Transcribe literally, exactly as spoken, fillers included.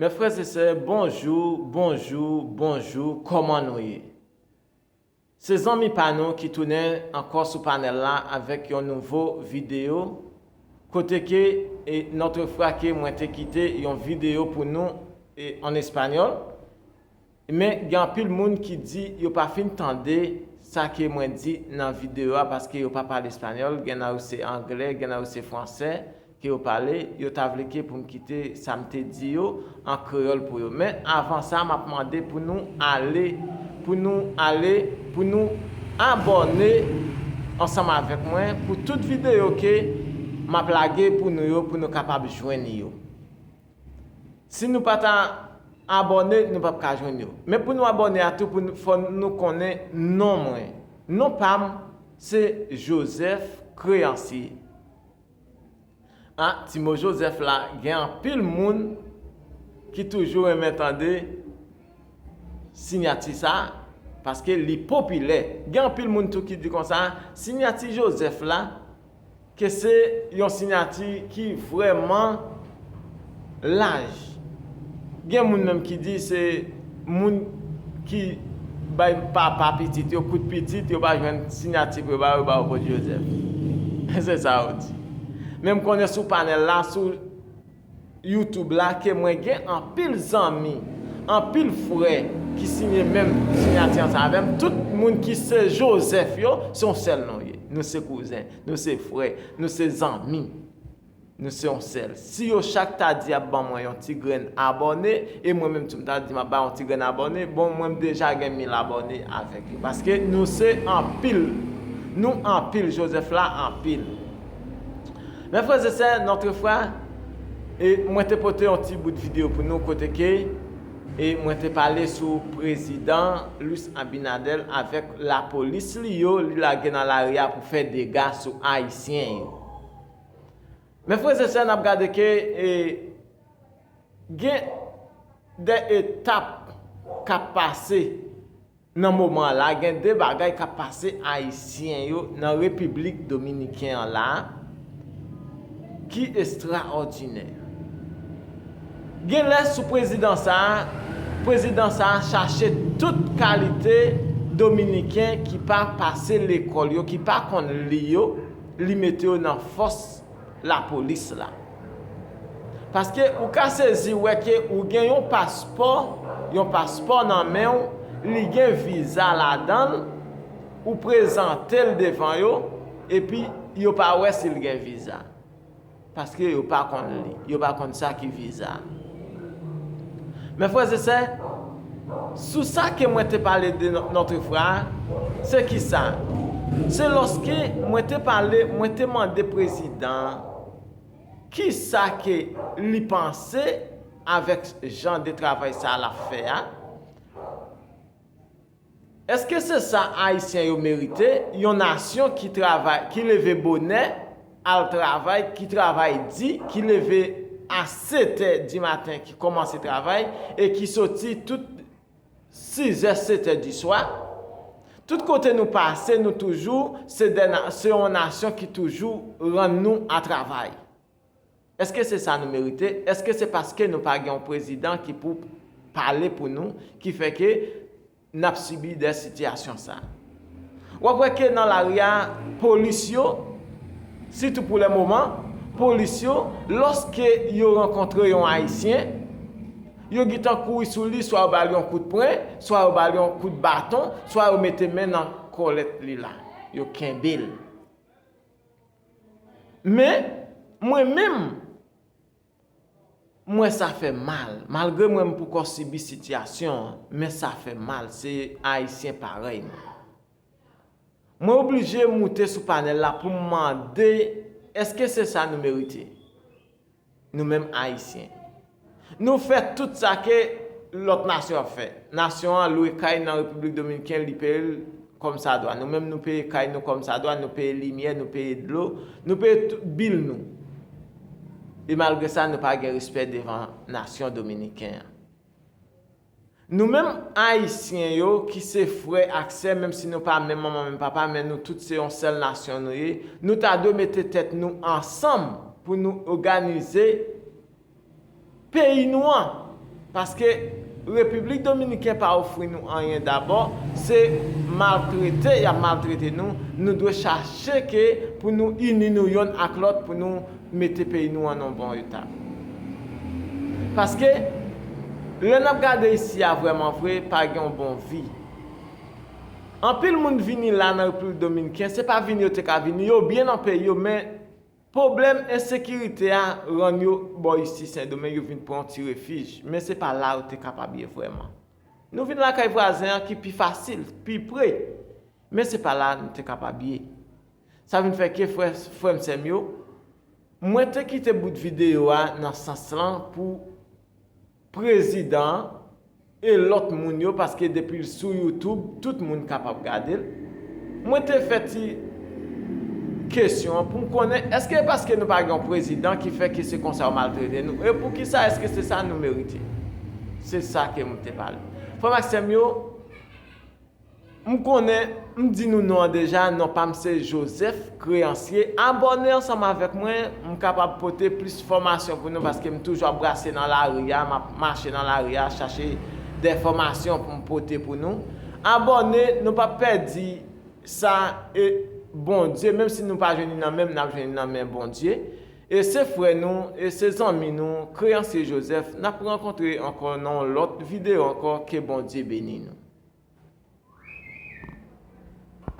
Mes frères et sœurs, bonjou, bonjou, bonjou, kòman nou ye? Se zanmi pa nou ki tounen ankò sou panèl la avèk yon nouvo videyo, kote ke, e, notre frère ke mwen te kite yon videyo pou nou, e, an espanyòl. Men gen anpil moun ki di yo pa fin tande sa ke mwen di nan videyo a, paske yo pa pale espanyòl, gen nan yo se anglè, gen nan yo se fransè ke yo pale, yo ta vle ke pou m kite sa m te di yo an kreyòl pou yo. Men avan sa, m ap mande pou nou ale, pou nou ale, pou nou abòne ansanm avèk mwen pou tout videyo ke m ap lage pou nou yo, pou nou kapab jwenn yo. Si nou pa ta abòne, nou p ap ka jwenn yo. Men pou nou abòne a tou, pou nou, fò nou konnen non mwen. Non pa m, se Joseph Créancier. A, ti mo Joseph la, gen anpil moun ki toujou renmen tande siyati sa, paske li popilè. Gen anpil moun tou ki di konsa, siyati Joseph la, ke se yon siyati ki vrèman laj. Gen moun menm ki di se moun ki bay papa pitit yo kout pitit, yo pa jwenn siyati pou yo ba yo, ba yo kot Joseph. Se sa yo di. Men m konnen sou panèl la, sou YouTube la, ke mwen gen anpil zanmi, anpil frè ki siyen menm siyati ansanm avè m. Tout moun ki se Joseph yo, se yon sèl non ye. Nou se kouzen, nou se frè, nou se zanmi. Nou se yon sèl. Si yo chak ta di y ap ban mwen yon ti grenn abòne, e mwen menm tou m ta di m ap ba yon ti grenn abòne, bon, mwen m deja gen mil abòne avèk yo. Paske nou se anpil. Nou anpil, Joseph la anpil. Mes frères et sœurs, notre frère, e mwen te pote yon ti bout videyo pou nou kote ke, e mwen te pale sou prezidan Luis Abinader avèk lapolis li yo, li lage nan lari a pou fè dega sou ayisyen yo. Men frè e sè, n ap gade ke, e, gen de etap k ap pase nan moman la, gen de bagay k ap pase ayisyen yo nan Repiblik Dominiken an la, ki estraòdinè. Gen lè sou prezidan sa a, prezidan sa a chache tout kalite Dominiken ki pa pase lekòl yo, ki pa konn li yo, li mete yo nan fòs lapolis la. Paske ou ka sezi wè ke ou gen yon paspò, yon paspò nan men w, li gen viza ladan l, ou prezante l devan yo, epi yo pa wè si l gen viza. Paske yo pa konn li, yo pa konn sa ki viza. Men frè e sè, sou sa ke mwen te pale de no-, notre frère, se ki sa? Se lòske mwen te pale, mwen te mande prezidan an ki sa ke li panse avèk jan de travay sa l ap fè a. Èske se sa ayisyen yo merite? Yon nasyon ki travay, ki leve bonè, al travay, ki travay di, ki leve a sèt è di maten, ki kòmanse travay, e ki soti tout sizè, sèt è di swa. Tout kote nou pase, nou toujou, se de na-, se yon nasyon ki toujou rann nou a travay. Èske se sa nou merite? Èske se paske nou pa gen yon prezidan ki pou pale pou nou, ki fè ke n ap sibi de sitiyasyon sa? W ap wè ke nan lari a, polis yo, sitou pou le moman, polis yo, lòske yo rankontre yon ayisyen, yo gentan kouri sou li, swa yo ba l yon kout pwen, swa yo ba l yon kout baton, swa yo mete men nan kòlèt li la, yo kenbe l. Men, mwen menm, mwen sa fè mal. Malgre mwen m poko sibi sitiyasyon an, men sa fè mal. Se ayisyen parèy mwen. Mwen oblije moute sou panèl la pou m mande, èske se sa nou merite? Nou menm ayisyen. Nou fè tout sa ke lòt nasyon ap fè. Nasyon an lwe kay nan Repiblik Dominiken, li peye l kòmsadwa. Nou menm, nou peye kay nou kòmsadwa, nou peye limyè, nou peye dlo, nou peye tout bil nou. E malgre sa, nou pa gen respè devan nasyon dominiken an. Nou menm ayisyen yo ki se frè ak sè, menm si nou pa menm manman, menm papa, men nou tout se yon sèl nasyon nou ye, nou ta dwe mete tèt nou ansanm pou nou òganize peyi nou an. Paske Repiblik Dominiken pa ofri nou anyen dabò, se maltrete y ap maltrete nou, nou dwe chache ke pou nou ini nou yonn ak lòt pou nou mete peyi nou an nan bon eta. Paske lè n ap gade isi a vrèman vre, pa gen yon bon vi. Anpil moun vini la nan Repiblik Dominiken, se pa vini yo te ka vini, yo byen nan peyi yo, men pwoblèm ensekirite a rann yo bò isi Sendomeng, yo vin pran yon ti refij, men se pa la yo te kapab ye vrèman. Nou vin lakay vwazen an ki pi fasil, pi pre, men se pa la nou te kapab ye. Sa vin fè ke frè, frè m, sè m yo, mwen te kite bout videyo a nan sans lan pou prezidan an e lòt moun yo, paske depi l sou YouTube, tout moun kapab gade l. Mwen te fè ti kesyon an pou m konnen, èske e paske nou pa gen yon prezidan ki fè ke se konsa yo maltrete nou? E poukisa èske se sa nou merite? Se sa ke mwen te pale. Frè m ak sè m yo, m konnen, m di nou non an deja, non pa m se Joseph Créancier. Abòne ansanm avèk mwen, m kapab pote plis fòmasyon pou nou, paske m toujou ap brase nan lari a, m ap mache nan lari a, chache de fòmasyon pou m pote pou nou. Abòne, nou p ap pèdi sa, e Bondye, menm si nou pa jwenn li nan men m, n ap jwenn li nan men Bondye. E se frè nou, e se zanmi nou, Créancier Joseph, n ap rankontre ankò nan yon lòt videyo ankò, ke Bondye beni nou.